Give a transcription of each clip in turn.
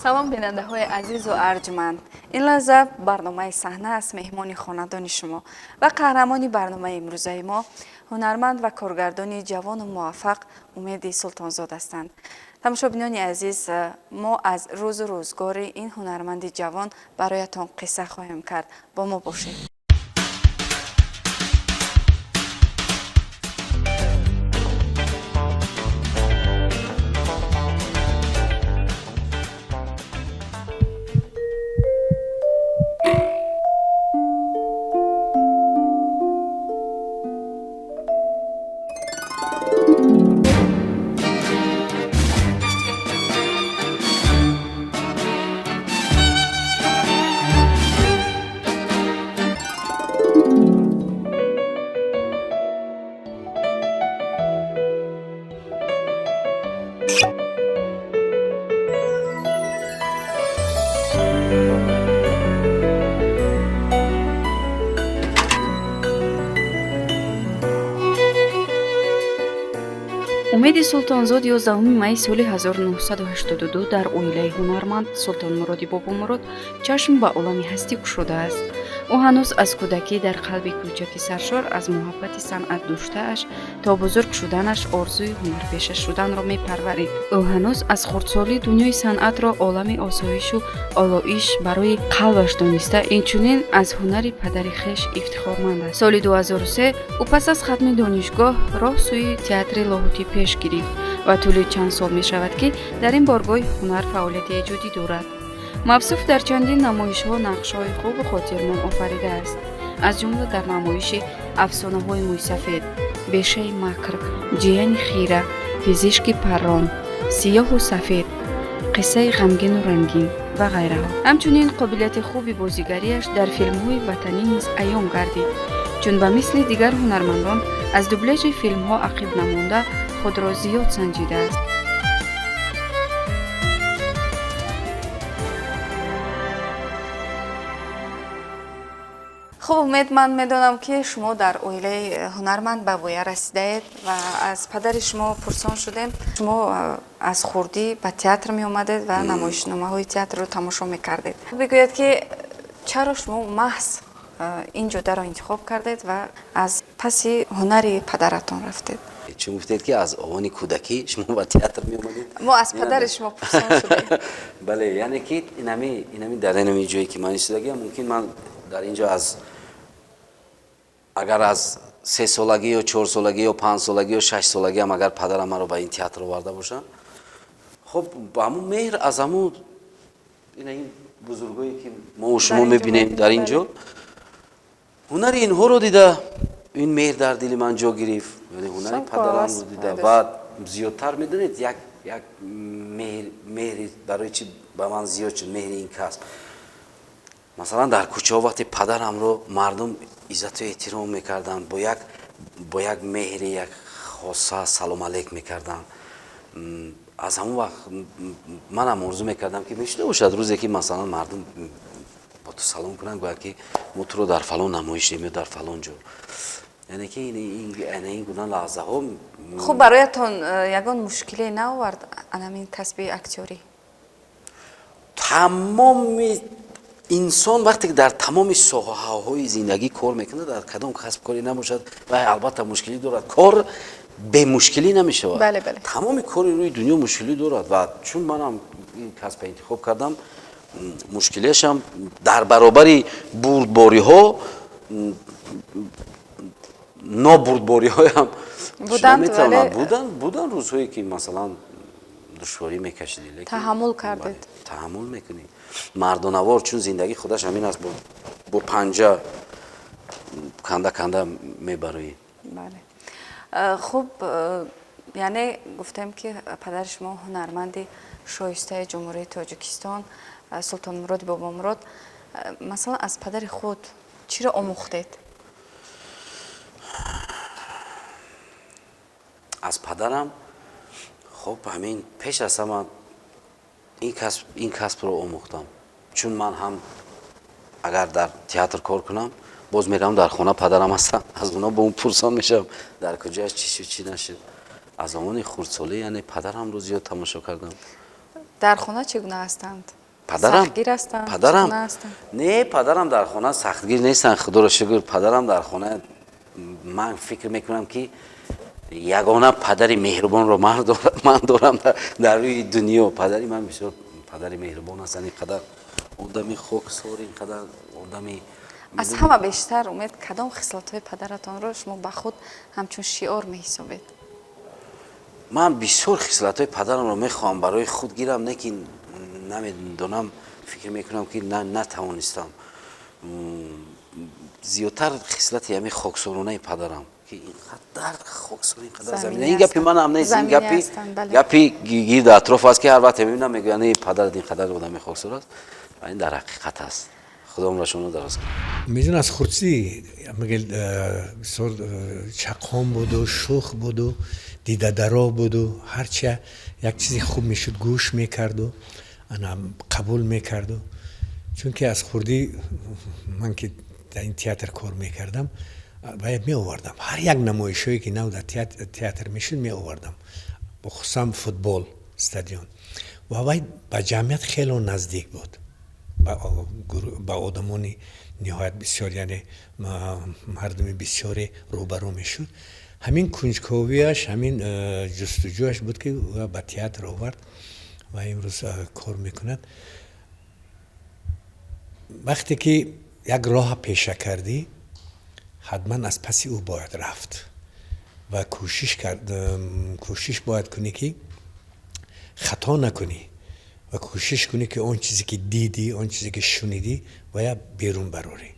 Салом, бинандаҳои азизу арҷманд. Ин лаҳза барномаи саҳна аст, меҳмони хонадони шумо ва қаҳрамони барномаи имрӯзаи мо ҳунарманд ва коргардони ҷавону муваффақ Умеди Султонзод ҳастанд. Тамошобинони азиз, мо аз рӯзу рӯзгори ин ҳунарманди ҷавон бароятон қисса хоҳем кард. Бо мо бошед. Умеди Султонзод 11 майи соли 1982 дар оилаи ҳунарманд Султонмуроди Бобомурод чашм ба олами ҳастӣ кушодааст. Ӯ ҳанӯз аз кӯдакӣ дар қалби кӯчаки саршор аз муҳаббати санъат доштааш то бузург шуданаш орзуи ҳунарпеша шуданро мепарварид. Ӯ ҳанӯз аз хурдсолӣ дунёи санъатро олами осоишу олоиш барои қалбаш дониста, инчунин аз ҳунари падари хеш ифтихорманд аст. Соли 2003 ӯ пас аз хатми донишгоҳ роҳ сӯи театри Лоҳутӣ пеш гирифт ва тӯли чанд сол мешавад, ки дар ин боргоҳи ҳунар фаъолияти эҷодӣ дорад. Мавсуф дар чандин намоишҳо нақшҳои хубу хотирмон офаридааст, аз ҷумла дар намоиши афсонаҳои мӯйсафед, бешаи макр, ҷияни хира, пизишки паррон, сиёҳу сафед, қиссаи ғамгину рангин ва ғайраҳо. Ҳамчунин қобилияти хуби бозигарияш дар филмҳои ватанӣ низ аён гардид, чун ба мисли дигар ҳунармандон аз дубляжи филмҳо ақиб намонда, худро зиёд санҷидааст. Хуб, Умед, ман медонам, ки шумо дар оилаи ҳунарманд ба воя расидаед ва аз падари шумо пурсон шудем. Шумо аз хурдӣ ба театр меомадед ва намоишномаҳои театрро тамошо мекардед. Бигӯяд, ки чаро шумо маҳз ин ҷодаро интихоб кардед ва аз паси ҳунари падаратон рафтед? Чун гуфтед, ки аз овони кӯдакӣ шумо ба театр меомадед. Мо аз падари шумо пурсон шудем. Бале, яъне ки инами дар инами ҷое ки ман истодагиам, мумкин ман дар ин ҷо аз агар аз 3 солагӣ ё 4 солагӣ ё 5 солагӣ ё 6 солагиам агар падарам маро ба ин театр оварда бошанд, хуб, ба ҳамун меҳр аз ҳамун ина ин бузургое, ки мо шумо мебинем дар ин ҷо, ҳунари инҳоро дида, ин меҳр дар дили ман ҷо гирифт, яъне ҳунари падарамро дида. Ва зиёдтар, медонед, як меҳри барои чи ба ман зиёд шуд меҳри ин касб? Масалан, дар кӯчаҳо вақте падарамро мардум иззату эҳтиром мекарданд, бо як меҳри як хоса салом алейк мекарданд, аз ҳамон вақт манам орзу мекардам, ки мешуда бошад рӯзе, ки масалан мардум бо ту салом кунанд, гӯяд, ки мо туро дар фалон намоиш дидем ё дар фалон ҷо. Яъне ки ин гуна лаҳзаҳо. Хуб, бароятон ягон мушкиле наовард анамин касби актёрӣ? Тамоми инсон вақте ки дар тамоми соҳаҳои зиндагӣ кор мекунад, дар кадом касб коре набошад, вай албатта мушкилӣ дорад. Кор бемушкилӣ намешавад. Тамоми кори рӯи дунё мушкилӣ дорад. Ва чун манам ин касба интихоб кардам, мушкилиашам дар баробари бурдбориҳо нобурдбориҳоям метавонад. Буданд рӯзҳое, ки масалан душворӣ мекашидӣ. Таҳаммул кардед. Таҳаммул мекунӣ мардонавор, чун зиндагӣ худаш ҳамин аст, бо панҷа канда канда мебароӣ. Бале, хуб, яъне гуфтем, ки падари шумо ҳунарманди шоистаи Ҷумҳурии Тоҷикистон Султонмуроди Бобомурод. Масалан, аз падари худ чиро омӯхтед? Аз падарам, хуб, ҳамин пеш аз ҳама ин касбро омӯхтам, чун ман ҳам агар дар театр кор кунам, боз меравам, дар хона падарам ҳастам, аз оно бо он пурсон мешавам, дар куҷоаш, чӣ шуд, чӣ нашуд. Аз замони хурдсолӣ, яъне падарамро зиёд тамошо кардам. Дар хона чӣ гуна ҳастанд? Падарам? Сахтгир ҳастанд? Падарам? Чӣ гуна ҳастанд? Не, падарам дар хона сахтгир нестанд, худоро шукр. Падарам дар хона, ман фикр мекунам, ки ягона падари меҳрубонро ман дорам дар рӯи дунё. Падари ман бисёр падари меҳрубон ҳастанд, ин қадар одами хоксор, ин қадар одами Аз ҳама бештар, Умед, кадом хислатҳои падаратонро шумо ба худ ҳамчун шиор меҳисобед? Ман бисёр хислатҳои падарамро мехоҳам барои худ гирам, лекин намедонам, фикр мекунам, ки натавонистам. Зиёдтар хислати ҳамин хоксоронаи падарам, ки инқадар хоксор, инқадар замина. Ин гапи манам нест, ин гапи гирду атроф аст, ки ҳар вақте мебинам, мегӯянд: «Ин падарат инқадар одами хоксор аст», ва ин дар ҳақиқат аст. Худо умрашонро дароз кунад. Умедҷон аз хурдсӣ мегел бисёр чаққон буду, шӯх буду, дидадаро буду, ҳарчи як чизи хуб мешуд, гӯш мекарду, ана қабул мекарду. Чунки аз хурдӣ ман ки дар ин театр кор мекардам, бояд меовардам ҳар як намоишҳое ки нав дар театр мешуд, меовардам, хусусан футбол, стадион. Ва вай ба ҷамъият хело наздик буд, ба одамони ниҳоят бисёр, яъне мардуми бисёре рӯбарӯ мешуд. Ҳамин кунҷковиаш, ҳамин ҷустуҷӯяш буд, ки ба театр овард ва имрӯз кор мекунад. Вақте ки як роҳа пеша кардӣ, ҳатман аз паси ӯ бояд рафт ва кӯшиш кард, кӯшиш бояд кунӣ, ки хато накунӣ, ва кӯшиш кунӣ, ки он чизе ки дидӣ, он чизе ки шунидӣ, бояд берун барорӣ.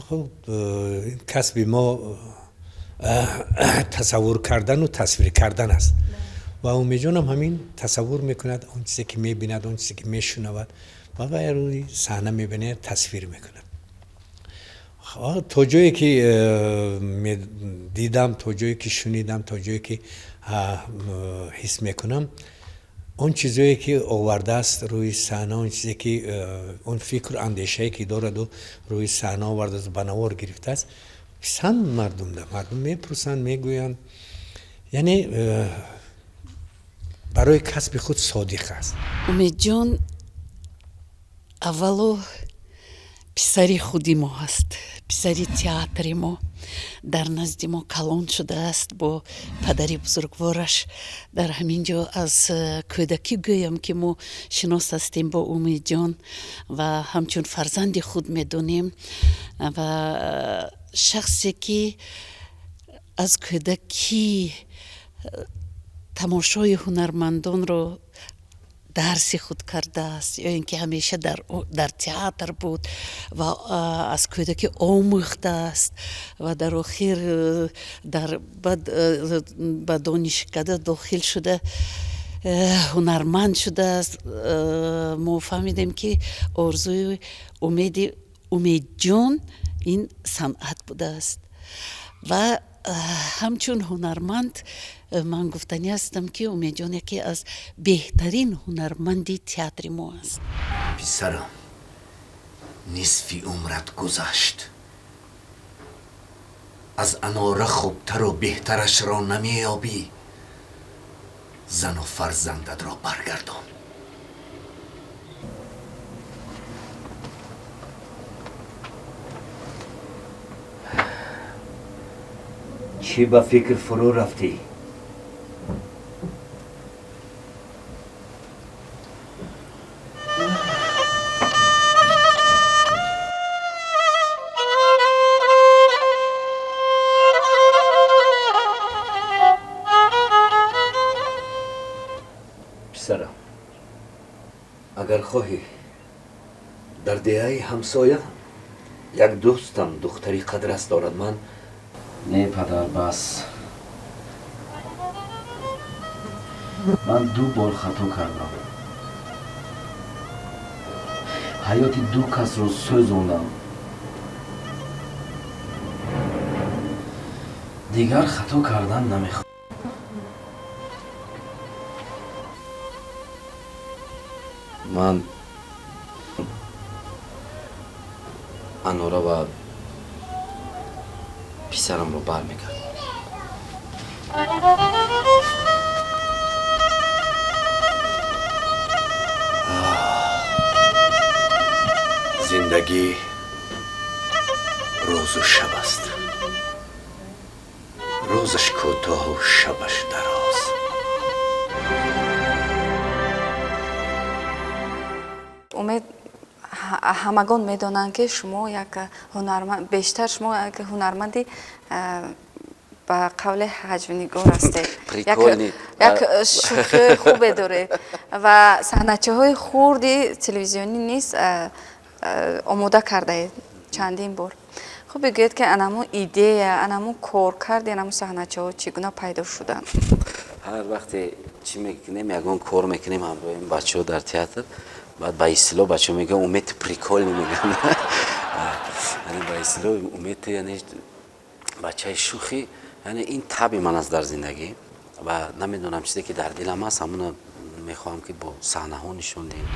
Хуб, касби мо тасаввур кардану тасвир кардан аст ва Умедҷонам ҳамин тасаввур мекунад, он чизе ки мебинад, он чизе ки мешунавад, ва ба рӯи саҳна мебинад, тасвир мекунад. То ҷое ки дидам, то ҷое ки шунидам, то ҷое ки ҳис мекунам, он чизое ки овардааст рӯи саҳна, он чизе ки он фикру андешае ки дораду рӯи саҳна овардааст, ба навор гирифтааст, писанд мардумда, мардум мепурсанд, мегӯянд, яъне барои касби худ содиқ аст. Умедҷон аввало писари худи мо аст, писари театри мо, дар назди мо калон шудааст бо падари бузургвораш. Дар ҳамин ҷо аз кӯдакӣ гӯям, ки мо шинос ҳастем бо Умедҷон ва ҳамчун фарзанди худ медонем. Ва шахсе ки аз кӯдакӣ тамошои ҳунармандонро дарси худ кардааст ё ин ки ҳамеша дар театр буд ва аз кӯдакӣ омӯхтааст ва дар охир ба донишкада дохил шуда, ҳунарманд шудааст. Мо фаҳмидем, ки орзуи умеди Умедҷон ин санъат будааст ва ҳамчун ҳунарманд ман гуфтанӣ ҳастам, ки Умедҷон яке аз беҳтарин ҳунарманди театри мо аст. Писарам, нисфи умрат гузашт, аз Анора хубтару беҳтарашро намеёбӣ. Зану фарзандатро баргардон. Чӣ ба фикр фурӯ рафтӣ? Писарам, агар хоҳӣ, дар деҳаи ҳамсоя як дӯстам духтари қадрас дорад. Ман Не, падар, бас. Ман ду бор хато кардам, ҳаёти ду касро сӯзондам. Дигар хато кардан намехоҳам. Ман Анора ва писарамро бармегардам. Зиндагӣ рӯзу шаб аст. Рӯзаш кӯтоҳу шабаш дароз. Умед, ҳамагон медонанд, ки шумо як ҳунарманд, бештар шумо як ҳунарманди ба қавле ҳаҷвнигор ҳастед. Прикольный. Як шӯхиҳои хубе доред ва саҳначаҳои хурди телевизионӣ низ омода кардаед чандин бор. Хуб, бигӯед, ки анамун идея, анамун коркарди анамун саҳначаҳо чӣ гуна пайдо шуданд? Ҳар вақте чӣ мекунем, ягон кор мекунем ҳамроҳи бачаҳо дар театр, баъд ба истилоҳ бачаҳо мегӯянд, Умед прикольный мегӯянд. Яъне ба истилоҳ Умед, яъне бачаи шӯхӣ. Яъне ин таби ман аст дар зиндагӣ ва намедонам, чизе ки дар дилам аст, ҳамуна мехоҳам, ки бо саҳнаҳо нишон диҳем.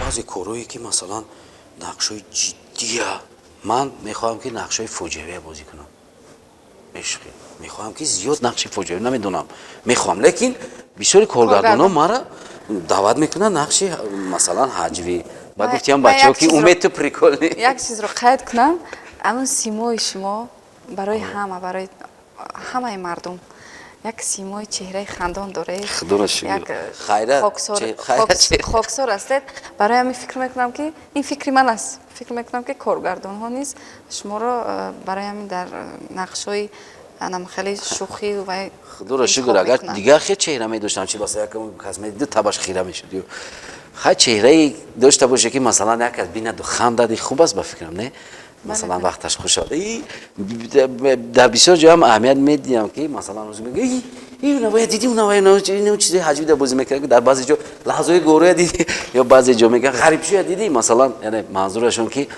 Баъзе корҳое ки, масалан, нақшҳои ҷиддия, ман мехоҳам, ки нақшҳои фоҷиавия бозӣ кунам. Бешухӣ мехоҳам, ки зиёд нақши фоҷиавӣ, намедонам, мехоҳам, лекин бисёри коргардонҳо мара даъват мекунанд нақши, масалан, ҳаҷвӣ. Ба гуфтиам бачаҳо, ки Умед, ту прикольный. Як чизро қайд кунам: амн симои шумо барои ҳама, барои ҳамаи мардум як симои чеҳраи хандон доред. Худоро шукр. Як Хайрат, хайрат. Хоксор ҳастед. Барои ҳамин фикр мекунам, ки ин фикри ман аст, фикр мекунам, ки коргардонҳо низ шуморо барои ҳамин дар нақшҳои анам хеле шӯхӣ ва Худоро шукр. Агар дигар хел чеҳра медоштам, чи баса як кас медиду табаш хира мешуд. Хай, чеҳрае дошта боше, ки, масалан, як кас бинаду хандади, хуб аст ба фикрам, не? Масалан, вақташ хуш шавад. Дар бисёр ҷоям аҳамият медиҳам, ки, масалан, мега, унавая диди, унавая чизи ҳаҷвида бозӣ мекард, дар баъзе ҷо лаҳзаҳои гӯроя диди, ё баъзе ҷо мегӯянд, ғарибшӯя диди, масалан. Яъне манзурашон, ки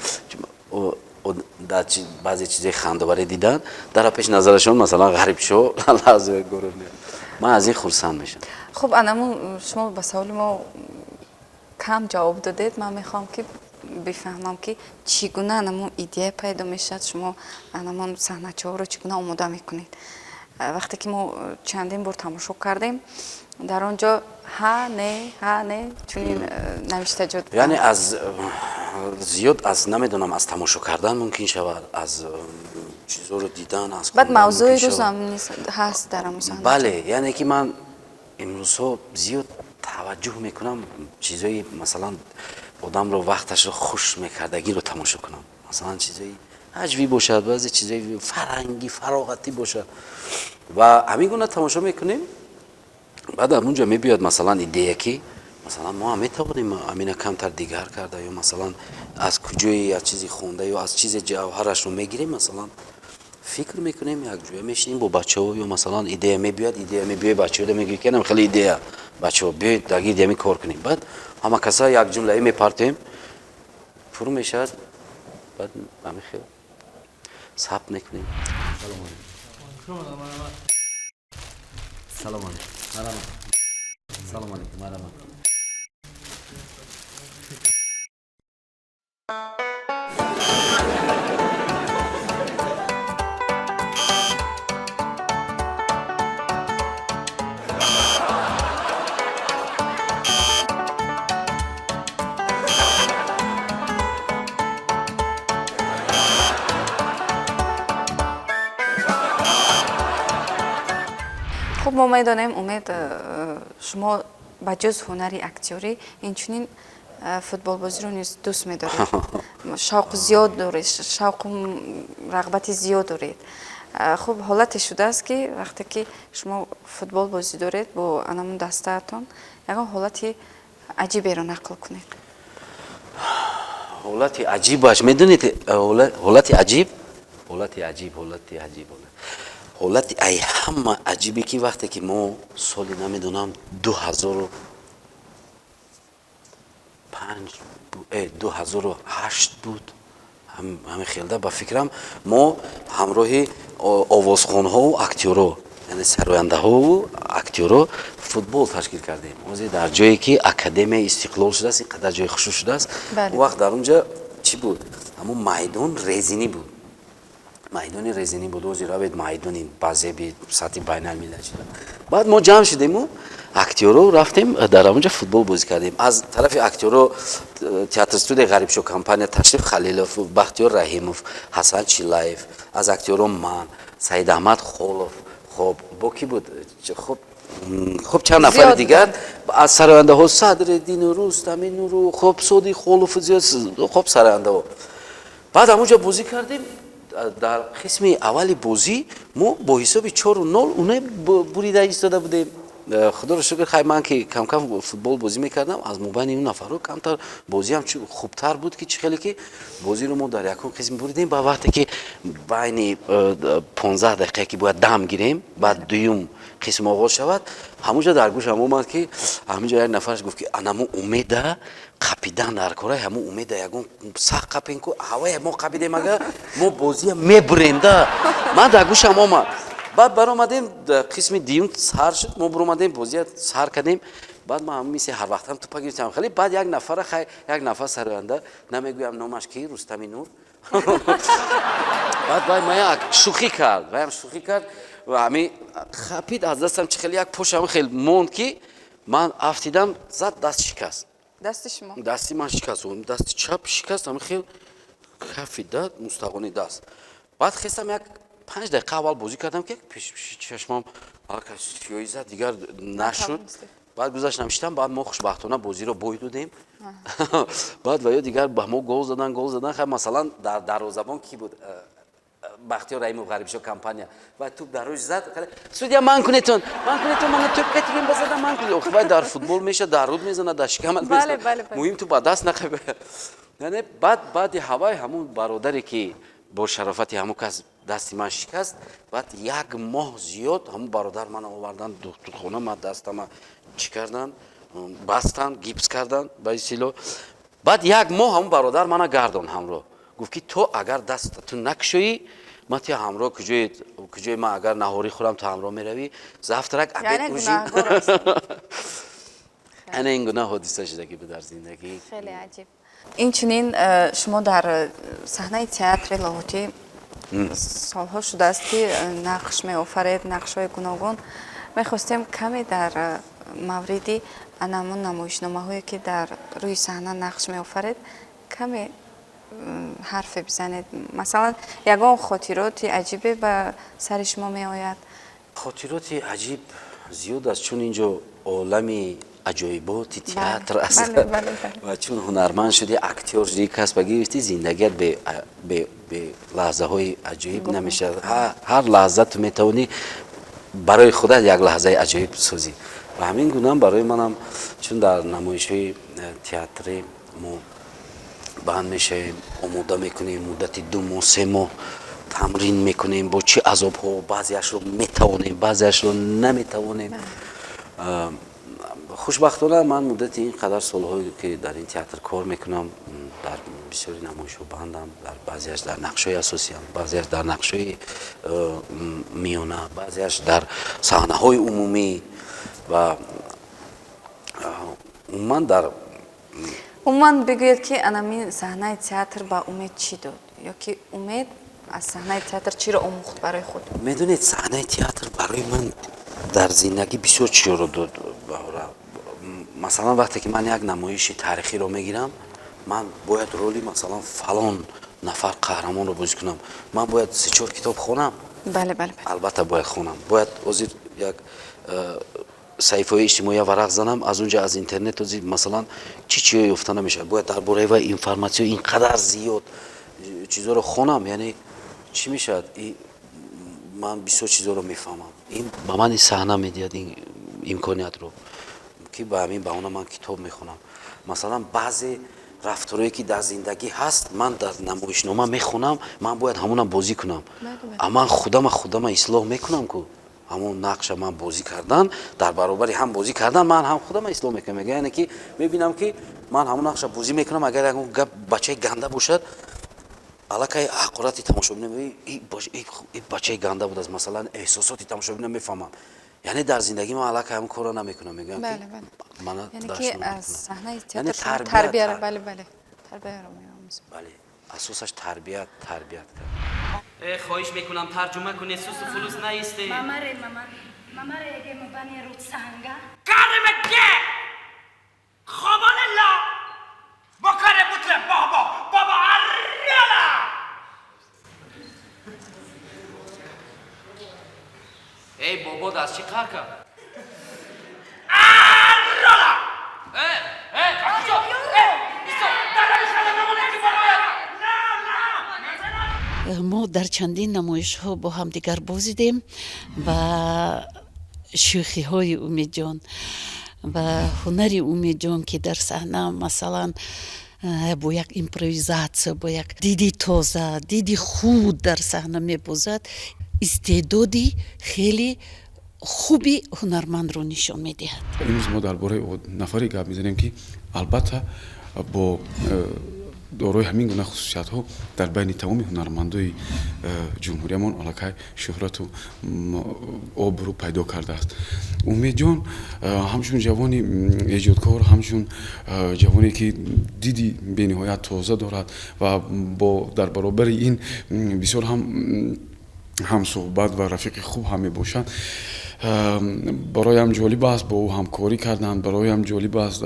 дар баъзе чизои хандоварӣ дидан, дар пеш назарашон, масалан, ғарибшо, лаҳзаҳои гӯро меяд. Ман аз ин хурсанд мешавам. Хуб, анамун шумо ба саволи мо кам ҷавоб додед. Ман мехоҳам, ки бифаҳмам, ки чӣ гуна анамун идея пайдо мешавад, шумо анамун саҳначаҳоро чӣ гуна омода мекунед. Вақте ки мо чандин бор тамошо кардем, дар он ҷо ҳа, не, ҳа, не, чунин навиштаҷот. Яъне аз зиёд, аз намедонам, аз тамошо кардан мумкин шавад, аз чизҳоро дидан, аз Баъд мавзӯи рӯзам низ ҳаст дар ҳамун саҳна. Бале, яъне ки ман имрӯзҳо зиёд таваҷҷӯҳ мекунам чизҳои, масалан, одамро вақташро хуш мекардагиро тамошо кунам. Масалан, чизҳои ҳаҷвӣ бошад, баъзе чизҳои фарҳангӣ, фароғатӣ бошад, ва ҳамин гуна тамошо мекунем. Баъд аз унҷо мебиёд, масалан, идея, ки, масалан, мо ҳам метавонем ҳамина камтар дигар карда, ё, масалан, аз куҷое, аз чизи хонда ё аз чизе ҷавҳарашро мегирем, масалан, фикр мекунем, якҷоя мешинем бо бачаҳо, ё, масалан, идея мебиёд, идея мебиёд, бачаҳо мегӯяд, ки анам хеле идея, бачаҳо, биёед дар гирди ҳамин кор кунем. Баъд ҳама каса як ҷумлаи мепартем, пур мешавад, баъд ҳамин хел сабт мекунем. Салом алейкум. Салом алейкум. Марҳамат. Хуб, мо медонем, Умед, шумо ба ҷуз ҳунари актёрӣ инчунин футболбозиро низ дӯст медоред, шавқу зиёд доред, шавқу рағбати зиёд доред. Хуб, ҳолате шудааст, ки вақте ки шумо футбол бозӣ доред бо анамун дастаатон, ягон ҳолати аҷиберо нақл кунед. Ҳолати аҷибаш, медонед, ҳолати аҷиб, ҳолати аҷиб, ҳолати аҷиб, ҳолати ай ҳама аҷибе, ки вақте ки мо соли, намедонам, 2005, 2008 буд, ҳамин хелда ба фикрам, мо ҳамроҳи овозхонҳову актёро, яъне сарояндаҳову актёро футбол ташкил кардем. Ҳозир дар ҷое ки Академияи Истиқлол шудааст, ин қадар ҷои хушрӯ шудааст, он вақт дар он ҷа чӣ буд? Ҳамун майдон резинӣ буд, майдони резинӣ буд. Ҳозир равед, майдони базеби сатҳи байналмилал шуда. Баъд мо ҷамъ шудему актёро рафтем, дар ҳамонҷа футбол бозӣ кардем. Аз тарафи актёро театр студияи Ғарибшо компания Ташриф Халилов, Бахтиёр Раҳимов, Ҳасан Чилаев, аз актёро ман, Саидаҳмад Холов, хоб, бо кӣ буд, хуб, чанд нафари дигар, аз сарояндаҳо Садриддину Рустами Нуру, хоб, Соди Холов, зиёд, хоб, сарояндаҳо. Баъд ҳамонҷа бозӣ кардем. Дар қисми аввали бозӣ мо бо ҳисоби 4-0 уна бурида истода будем. Худоро шукр, хай, ман ки камкам футбол бозӣ мекардам, аз мобайни он нафарҳо камтар бозиам хубтар буд, ки чӣ хеле ки бозиро мо дар якум қисм буридем. Ба вақте ки байни 15 дақиқа ки бояд дам гирем, баъд дуюм қисм оғоз шавад, ҳамунҷа дар гӯшам омад, ки ҳаминҷо як нафараш гуфт, ки анамо Умеда қапидан дар кора, ҳамун Умеда ягон сахт қапен ку, ҳавая мо қапидем, ага мо бозия мебурем да. Ман дар гӯшам омад. Баъд баромадем, қисми дуюм сар шуд, мо баромадем, бозия сар кардем. Баъд ман ҳам мисли ҳар вақтам тупа гирифтам хеле. Баъд як нафара, хай, як нафар сароянда, намегӯям номаш ки, Рустами Нур, баъд вай мая шӯхӣ кард, ваям шӯхӣ кард ва ҳами хапид аз дастам, чи хеле як пошам хел монд, ки ман афтидам, зад, даст шикаст. Дасти шумо? Дасти ман шикаст, дасти чап шикаст, ҳами хел кафи да мустағони даст. Баъд хестам, як 5 дақиқа аввал бозӣ кардам, ки пеши чашмам сиёҳӣ зад, дигар нашуд. Баъд гузаштам, шитам. Баъд мо хушбахтона бозиро бой додем. Баъд ва ё дигар ба мо гол задан, гол задан. Хай, масалан, дар дарвозабон кӣ буд? Бахтиёр Раимов, Ғарибшо компания. Ва туп дар рӯш зад, судья, ман кунетон, ман кунетон, мана туп катигем базада, ман кунет. Охи, вай дар футбол меша, дар руд мезана, дар шикамат мезана, муҳим ту ба даст нақаб. Яъне баъд баъди ҳавай ҳамун бародаре ки бо шарофати ҳамун кас дасти ман шикаст, баъд як моҳ зиёд ҳамун бародар мана овардан духтурхона, ма дастама чӣ кардан, бастан, гипс кардан ба истилоҳ. Баъд як моҳ ҳамун бародар мана гардон ҳамроҳ, гуфт, ки то агар даста ту накушоӣ, ман ти ҳамроҳ куҷои куҷои ман агар наҳорӣ хӯрам, ту ҳамроҳ меравӣ, завтрак, обед, ужин. Ана ин гуна ҳодиса шудагӣ буд дар зиндагӣ. Хеле аҷиб. Инчунин шумо дар саҳнаи театри Лоҳутӣ солҳо шудааст, ки нақш меофаред, нақшҳои гуногун. Мехостем каме дар мавриди анамун намоишномаҳое, ки дар рӯи саҳна нақш меофаред, каме ҳарфе бизанед. Масалан, ягон хотироти аҷибе ба сари шумо меояд? Хотироти аҷиб зиёд аст, чун инҷо олами аҷоиботи театр аст ва чун ҳунарманд шудӣ, актёр шудӣ, касба гирифтӣ, зиндагият бе лаҳзаҳои аҷоиб намешавад. Ҳар лаҳза ту метавонӣ барои худат як лаҳзаи аҷоиб созӣ. Ва ҳамин гунаам барои манам, чун дар намоишҳои театрӣ мо банд мешавем, омода мекунем, муддати 2 моҳ, 3 моҳ тамрин мекунем, бо чӣ азобҳо, баъзеашро метавонем, баъзеашро наметавонем. Хушбахтона, ман муддати ин қадар солҳое, ки дар ин театр кор мекунам, дар бисёри намоишҳо бандам, дар баъзеаш дар нақшҳои асосиам, баъзеаш дар нақшҳои миёна, баъзеаш дар саҳнаҳои умумӣ ва умуман дар Умуман бигӯед, ки анамин саҳнаи театр ба Умед чӣ дод ё ки Умед аз саҳнаи театр чиро омӯхт барои худ? Медонед, саҳнаи театр барои ман дар зиндагӣ бисёр чизро дод. Масалан, вақте ки ман як намоиши таърихиро мегирам, ман бояд роли, масалан, фалон нафар қаҳрамонро бозӣ кунам, ман бояд се чор китоб хонам. Бале, бале. Албатта, бояд хонам, бояд ҳозир Як саҳифаҳои иҷтимоия варақ занам, аз он ҷо аз интернет масалан чӣ чиё ёфта намешавад. Бояд дар бораи вай информатсиё ин қадар зиёд чизоро хонам, яъне чӣ мешавад? Ман бисёр чизоро мефаҳмам. Ин ба ман саҳна медиҳад ин имкониятро, ки ба ҳамин баҳона ман китоб мехонам. Масалан, баъзе рафторое ки дар зиндагӣ ҳаст, ман дар намоишнома мехонам, ман бояд ҳамонам бозӣ кунам. А ман худама ислоҳ мекунам ку. Ҳамон нақша ман бозӣ кардан, дар баробари ҳам бозӣ кардан ман ҳам худама ислоҳ мекунам. Яъне ки мебинам ки ман ҳамон нақша бозӣ мекунам, агар ягон гап бачаи ганда бошад, аллакай ҳақорати тамошобина, и бачаи ганда будааст, масалан, эҳсосоти тамошобина мефаҳмам. Яъне дар зиндагӣ ман аллакай ҳамон корро намекунам. Мегӯям ки мана бале, асосаш тарбият, тарбият кард. Хоҳиш мекунам тарҷума кунед, сусу фулус наисте. Мамаре, мамаре, мамаре еге мабани рутсанга. Кармеге! Хобанелла! Бокаре бутле баба, баба аррела! Эй, бобо, даст чӣ қар кард? Аррела! Э, э, акуҷо? Э, исто, дарави хала намонед ки барояд! Мо дар чандин намоишҳо бо ҳамдигар бозидем ва шӯхиҳои Умедҷон ва ҳунари Умедҷон, ки дар саҳна масалан бо як импровизатсия, бо як диди тоза, диди худ дар саҳна мебозад, истеъдоди хеле хуби ҳунармандро нишон медиҳад. Имрӯз мо дар бораи нафаре гап мезанем, ки албатта бо дорои ҳамин гуна хусусиятҳо дар байни тамоми ҳунармандои ҷумҳуриямон аллакай шӯҳрату обрӯ пайдо кардааст. Умедҷон ҳамчун ҷавони эҷодкор, ҳамчун ҷавоне ки диди бениҳоят тоза дорад ва бо дар баробари ин бисёр ҳам ҳамсӯҳбат ва рафиқи хуб ҳам мебошад, бароям ҷолиб аст бо ӯ ҳамкорӣ кардан, бароям ҷолиб аст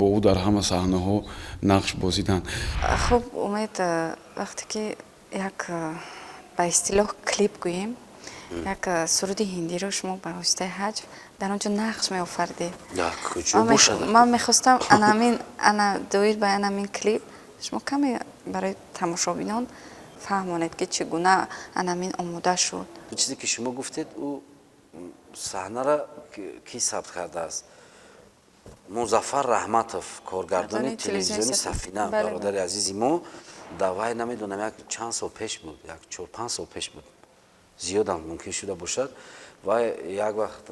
бо ӯ дар ҳама саҳнаҳо нақш бозидан. Хуб, Умед, вақте ки як ба истилоҳ клип гӯем, як суруди ҳиндиро шумо ба воситаи ҳаҷв дар он ҷо нақш меофардед. Ман мехостам ана доир ба анамин клип шумо каме барои тамошобинон фаҳмонед, ки чӣ гуна анамин омода шуд. Чизе ки шумо гуфтед, ӯ саҳнаро ки сабт кардааст? Музаффар Раҳматов, коргардони телевизиони Сафина, бародари азизи мо, давай намедонам, як чанд сол пеш буд, як 4-5 сол пеш буд, зиёдам мумкин шуда бошад. Ва як вақт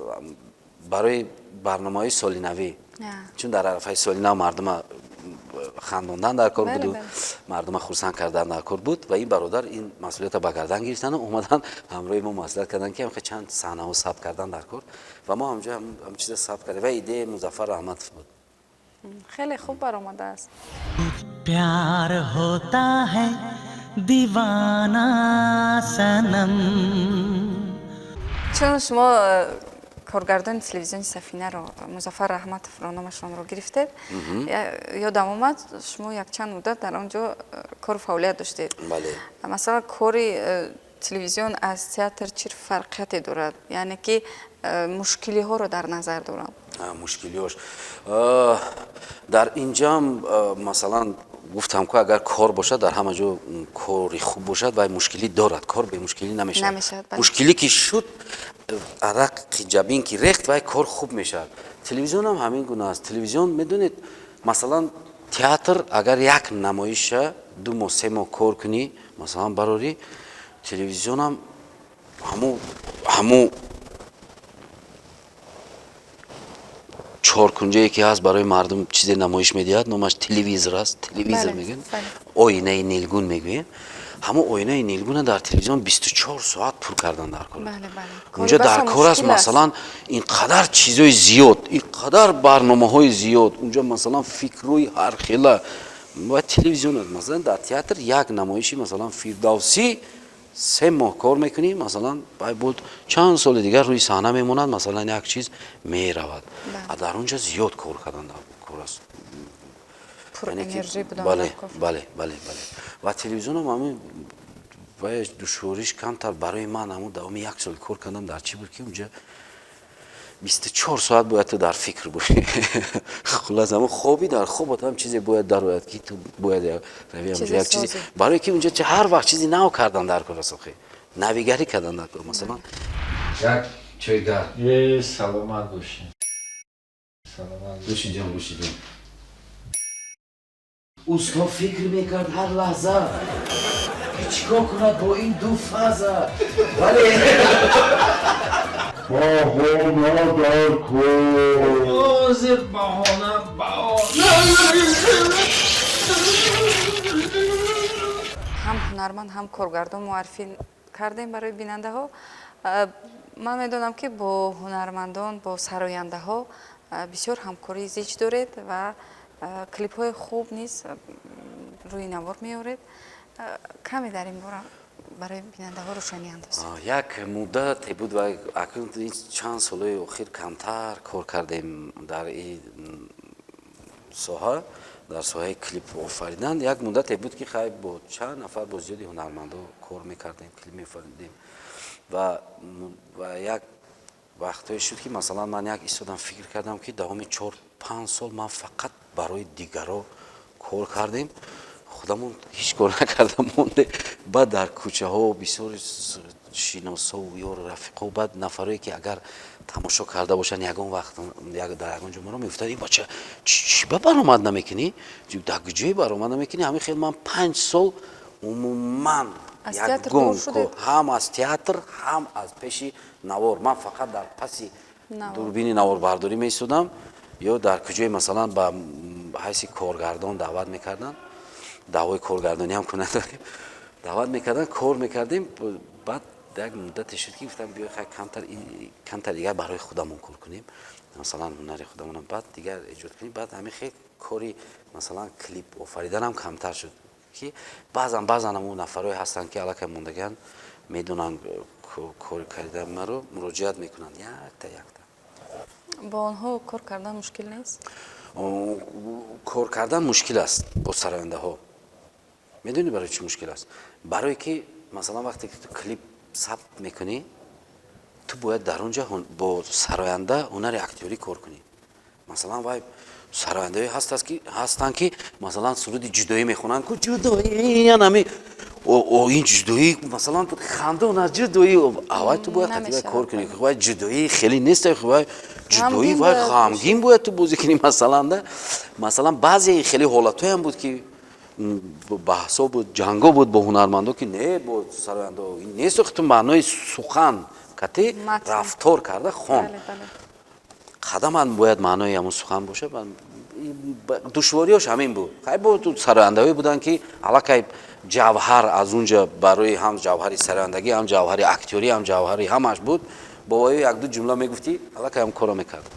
барои барномаҳои соли навӣ, чун дар арафаи соли нав мардума хандондан дар кор буду мардума хурсанд кардан дар кор буд, ва ин бародар ин масъулиятро ба гардан гирифтану омадан ҳамроҳи мо маслиҳат карданд, ки ҳамхе чанд саҳнаҳо сабт кардан дар кор, ва мо ҳамҷо ҳам чиза сабт кардем, ва идеяи Музаффар Раҳматов буд. Хеле хуб баромадааст. Пяр хота ҳай дивана санам. Чун шумо коргардони телевизиони Сафинаро Музаффар Раҳматовро номашонро гирифтед, ёдам омад, шумо якчанд муддат дар он ҷо кору фаъолият доштед. Масалан, кори телевизион аз театр чӣ фарқияте дорад? Яъне ки мушкилиҳоро дар назар дорам. Мушкилиҳош дар инҷам, масалан, гуфтам ку, агар кор бошад, дар ҳама ҷо кори хуб бошад, вай мушкилӣ дорад, кор бемушкилӣ намешавад. Мушкилӣ ки шуд, арақи ҷабин ки рехт, вай кор хуб мешавад. Телевизионам ҳамин гуна аст. Телевизион, медонед, масалан, театр агар як намоиша 2 моҳ, 3 моҳ кор кунӣ, масалан, барорӣ, телевизионам ҳаму чоркунҷае ки ҳаст барои мардум чизе намоиш медиҳад, номаш телевизор аст, телевизор мегӯем, оинаи нилгун мегӯем. Ҳамон оинаи нилгуна дар телевизион 24 соат пур кардан дар кор. Унҷо дар кор аст, масалан, ин қадар чизои зиёд, ин қадар барномаҳои зиёд, унҷо масалан фикрҳои ҳархела ва телевизион аст. Масалан, дар театр як намоиши масалан Фирдавсӣ 3 моҳ кор мекунӣ, масалан, бай буд чанд соли дигар рӯи саҳна мемонад, масалан, як чиз меравад. А дар он ҷо зиёд кор кардан дар кор аст. Бале, бале, бале, бале. Ва телевизионам ҳамин вай душвориш камтар барои ман ҳамун давоми як сол кор кардам дар чӣ буд, ки унҷа 24 соат бояд ту дар фикр бошӣ. Хулас, ҳамон хоби дар хобат ҳам чизе бояд дарояд, ки ту бояд рави ҳамҷо як чизе, барое ки унҷа ҳар вақт чизи нав кардан дар кор аст, охи навигарӣ кардан дар кор, масалан. Як чой гарм. Е, саломат бошед, саломат. Гӯши ҷон, гӯши ҷон. Усто фикр мекард ҳар лаҳза, ки чӣ кор кунад бо ин ду фаза, вале баҳона дар кор. Ҳозир баҳона, баҳона. Ҳам ҳунарманд, ҳам коргардон муаррифӣ кардем барои бинандаҳо. Ман медонам, ки бо ҳунармандон, бо сарояндаҳо бисёр ҳамкории зич доред ва клипҳои хуб низ рӯи навор меоред. Каме дар ин бора барои бинандаҳо рӯшанӣ андозед. Як муддате буд ва акнун чанд солҳои охир камтар кор кардем дар ин соҳа, дар соҳаи клип офаридан. Як муддате буд, ки хай бо чанд нафар, бо зиёди ҳунармандо кор мекардем, клип меофаридем ва як вақтҳое шуд, ки масалан ман як истодам, фикр кардам, ки давоми 4-5 сол ман фақат барои дигаро кор кардем, худамон ҳеҷ кор накарда монде. Баъд дар кӯчаҳо бисёр шиносову ёру рафиқо, баъд нафарое, ки агар тамошо карда бошанд ягон вақт дар ягон ҷо маро, мегуфтанд: «Ин бача чӣ ба баромад намекунӣ, дар куҷое баромад намекунӣ?» Ҳамин хел ман 5 сол умуман ягон ҳам аз театр, ҳам аз пеши навор, ман фақат дар паси дурбини наворбардорӣ меистодам ё дар куҷое масалан ба ҳайси коргардон даъват мекарданд. Даъвои коргардонӣ ҳам кунад, даъват мекарданд, кор мекардем. Баъд як муддате шуд, ки гуфтам: «Биё, камтар дигар барои худамон кор кунем, масалан ҳунари худамонам баъд дигар эҷод кунем». Баъд ҳамин хел кори масалан клип офариданам камтар шуд, ки баъзан баъзан ҳамун нафарое ҳастанд, ки аллакай мондагианд, медонанд кор кардан маро, муроҷиат мекунанд якта якта. Бо онҳо кор кардан мушкил нест? Кор кардан мушкил аст бо сарояндаҳо. Медонӣ, барои чӣ мушкил аст? Барое ки масалан вақте ки ту клип сабт мекунӣ, ту бояд дар он ҷо бо сароянда ҳунари актёрӣ кор кунӣ. Масалан, вай сарояндаҳое ҳастанд, ки масалан суруди ҷудоӣ мехонанд ку, ҷудоӣ ами ин ҷудоӣ, масалан, хандон аз ҷудоӣ, аввал ту бояд қатъи кор кунӣ. Вай ҷудоӣ хеле нест, вай ҷудоӣ, вай ғамгин бояд ту бозӣ кунӣ масалан да. Масалан, баъзе хеле ҳолатҳоям буд, ки баҳсҳо буд, ҷанго буд бо ҳунармандо, ки не, бо сарояндо ин нест, ту маънои сухан кати рафтор карда хон, қадаман бояд маънои ҳамун сухан бошад. Душвориёш ҳамин буд. Хай, бо сарояндаҳое буданд, ки аллакай ҷавҳар аз он ҷа барои ҳам ҷавҳари сарояндагӣ, ҳам ҷавҳари актёрӣ, ҳам ҷавҳари ҳамаш буд. Бо ваё якду ҷумла мегуфтӣ, аллакай ҳам корро мекард.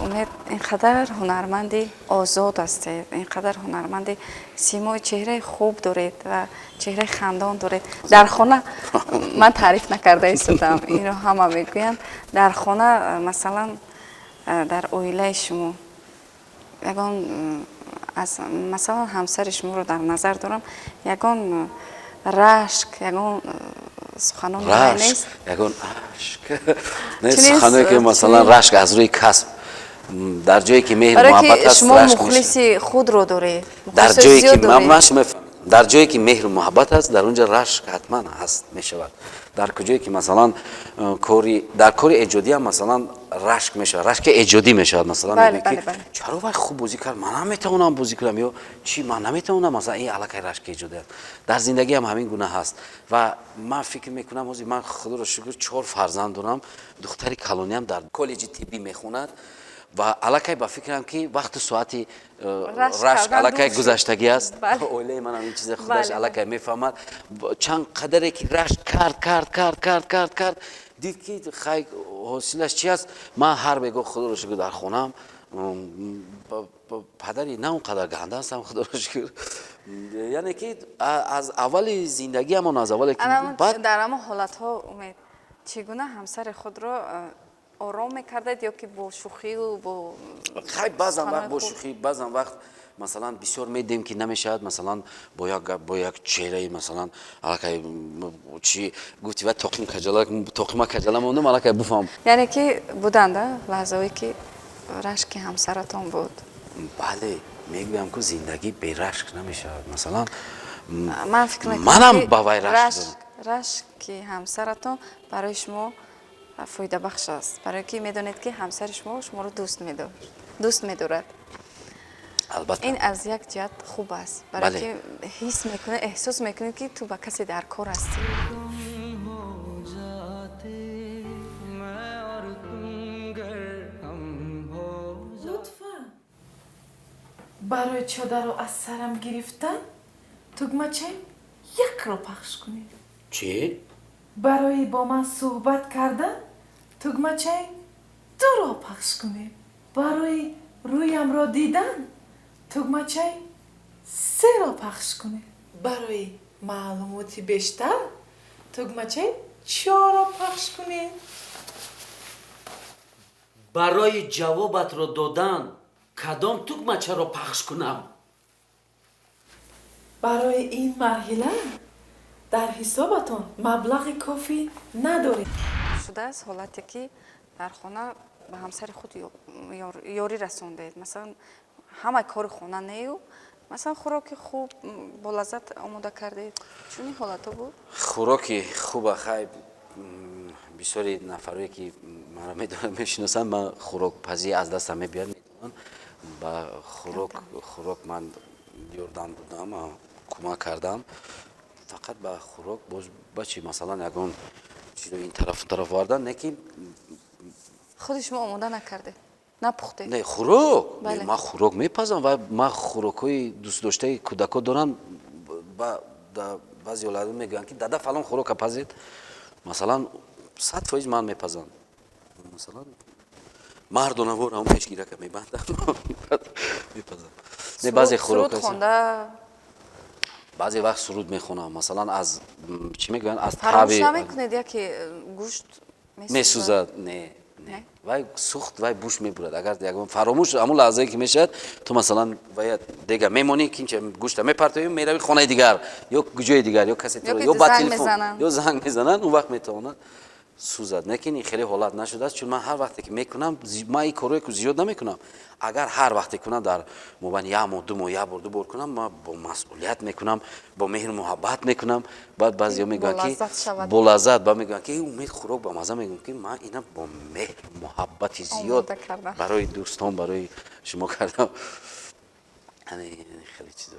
Умед, ин қадар ҳунарманди озод ҳастед, ин қадар ҳунарманди симои чеҳраи хуб доред ва чеҳраи хандон доред. Дар хона, ман таъриф накарда истодам, инро ҳама мегӯянд, дар хона, масалан, дар оилаи шумо ягон аз, масалан, ҳамсари шуморо дар назар дорам, ягон рашк, ягон суханон нест? Ягон ашк не, суханое ки масалан рашк аз рӯи касб, дар ҷое ки меҳр муҳаббат аст, шумо мухлиси худро доред. Дар ҷое ки дар ҷое ки меҳру муҳаббат аст, дар он ҷо рашк ҳатман ҳаст, мешавад. Дар куҷое ки масалан кори дар кори эҷодиам масалан рашк мешавад, рашки эҷодӣ мешавад. Масалан, ки чаро вай хуб бозӣ кард, ман наметавонам бозӣ кунам, ё чӣ ман наметавонам, масалан, ин аллакай рашки эҷодӣ аст. Дар зиндагиам ҳамин гуна ҳаст ва ман фикр мекунам, ҳозир ман, худоро шукр, чор фарзанд дорам. Духтари калониам дар коллеҷи тиббӣ мехонад ва аллакай ба фикрам, ки вақту соати рашк аллакай гузаштагӣ аст. Оилаи манам ин чиза худаш аллакай мефаҳмад. Чанд қадаре ки рашк кард, кард, кард, кард, кард, кард, дид, ки хай, ҳосилаш чи аст. Ман ҳар бегоҳ, худоро шукр, дар хонаам падари на он қадар ганда ҳастам, худоро шукр. Яъне ки аз аввали зиндагиамон, аз аввале ки Дар ҳамон ҳолатҳо, Умед, чӣ гуна ҳамсари худро ором мекардед ё ки бо шӯхию бо Хай, баъзан вақт бо шӯхӣ, баъзан вақт Масалан, бисёр медиҳем, ки намешавад, масалан, бо як гап, бо як чеҳраи, масалан, аллакай чи гуфти, ва тоқим каҷала, тоқима каҷала мондум, аллакай буфаҳм. Яъне ки буданд лаҳзаҳое, ки рашки ҳамсаратон буд? Бале, мегӯям, ку зиндагӣ берашк намешавад. Масалан, ман фикр мекунам, манам ки ба вай рашк дорам. Рашки ҳамсаратон барои шумо фоидабахш аст, барое ки медонед, ки ҳамсари шумо шуморо дӯст медорад. Албатта. Ин аз як ҷиҳат хуб аст, барое Бале. ки ҳис мекунед, эҳсос мекунед, ки ту ба касе дар кор ҳастӣ. जाते मैं और तुम गर हम हो। Лутфан, барои чодарро аз сарам гирифтан тугмачаи якро пахш кунед. Чӣ? Барои бо ман суҳбат кардан тугмачаи дуро пахш кунед. Барои рӯямро дидан тугмачаи серо пахш кунед. Барои маълумоти бештар тугмачаи чорро пахш кунед. Барои ҷавобатро додан кадом тугмачаро пахш кунам? Барои ин марҳила дар ҳисобатон маблағи кофӣ надоред. Шудааст ҳолате, ки дар хона ба ҳамсари худ ёрӣ расондед? Масалан, ҳамаи кори хона нею, масалан, хӯроки хуб, болаззат омода кардед, чунин ҳолатҳо буд? Хӯроки хуба, хай, бисёри нафарое, ки маро медонанд, мешиносанд, ман хӯрокпазӣ аз дастам мебиёд, медонанд. Ба хӯрок ман ёрдам додам, кӯмак кардам фақат ба хӯрок. Боз ба чи, масалан, ягон чизо ин тарафу тараф овардан, не ки. Худи шумо омода накардед, напухтед? Не, хӯрок. Бале. Ман хӯрок мепазам ва ман хӯрокҳои дӯстдоштаи кӯдакҳо дорам. Баъзе ҳолатҳо мегӯянд, ки дада, фалон хӯрока пазед, масалан, 100% ман мепазам. Масалан, мардонавор ҳамон пешгирака мебандам, мепазам. Не, баъзе Суруд хӯрокҳо хонда? Баъзе вақт суруд мехонам, масалан, аз чӣ мегӯянд, аз Фаромӯш таби намекунед, яке гӯшт месӯзад? Не, не, вай сӯхт, вай буш мебурад. Агар ягон фаромӯш, ҳамон лаҳзае ки мешавад, ту, масалан, вая дега мемонӣ, кинча гӯшта мепартоӣ, меравӣ хонаи дигар ё ҷои дигар, ё касе Ё ки ё ба занг телефон мезананд. Ё занг мезананд, он вақт метавонад сӯзад. Лекин ин хеле ҳолат нашудааст, чун ман ҳар вақте ки мекунам, ман ин корое ку зиёд намекунам. Агар ҳар вақте кунам, дар мобайни як моҳ, 2 моҳ як бор, ду бор кунам, ман бо масъулият мекунам, бо меҳру муҳаббат мекунам. Баъд баъзеҳо мегӯянд, ки Бо лаззат шавад. Бо лаззат ба мегӯянд, ки Умед, хӯрок ба мазза. Мегӯям, ки ман ина бо меҳру муҳаббати зиёд Омода кардам. барои дӯстон, барои шумо кардам. Яъне хеле чизо.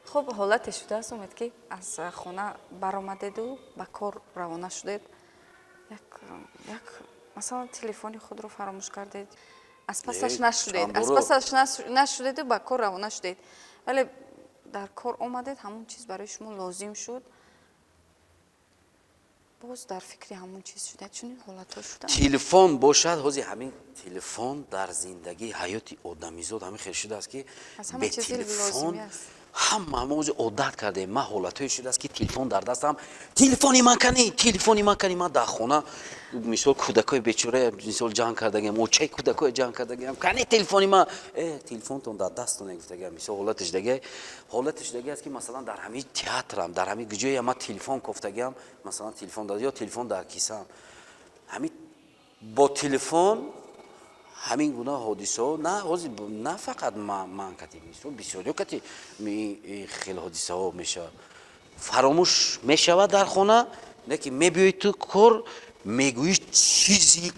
Хуб, ҳолате шудааст, Умед, ки аз хона баромадеду ба кор равона шудед, як, масалан, телефони худро фаромӯш кардед, аз пасаш Не, нашудед, аз чандборо. пасаш нашудеду ба кор равона шудед, вале дар кор омадед, ҳамон чиз барои шумо лозим шуд, боз дар фикри ҳамон чиз шудед. Чунин ҳолатҳо шуданд? Телефон бошад, ҳозир ҳамин телефон дар зиндагии ҳаёти одамизод ҳамин хел шудааст, ки Аз ҳама бе чизи телефон лозимӣ аст. Ҳама мо ҳозир одат кардем. Ман ҳолатҳое шудааст, ки телефон дар дастам, телефони ман кани, телефони ман кани. Ман дар хона, мисол, кӯдакҳои бечора, мисол, ҷанг кардагиам, очаи кӯдакҳои ҷанг кардагиам, кани телефони ман. Телефонтон дар дастон, гуфтагиам. Мисол, ҳолатиш даги аст, ки, масалан, дар ҳамин театрам, дар ҳамин ҷоя ман телефон кофтагиам, масалан, телефон дар ё телефон дар кисаам, ҳамин бо телефон ҳамин гуна ҳодисаҳо. На ҳозир, на фақат ман кати, мисол, бисёриё кати хеле ҳодисаҳо мешавад, фаромӯш мешавад дар хона, не ки мебиёи ту кор, мегӯӣ, чизи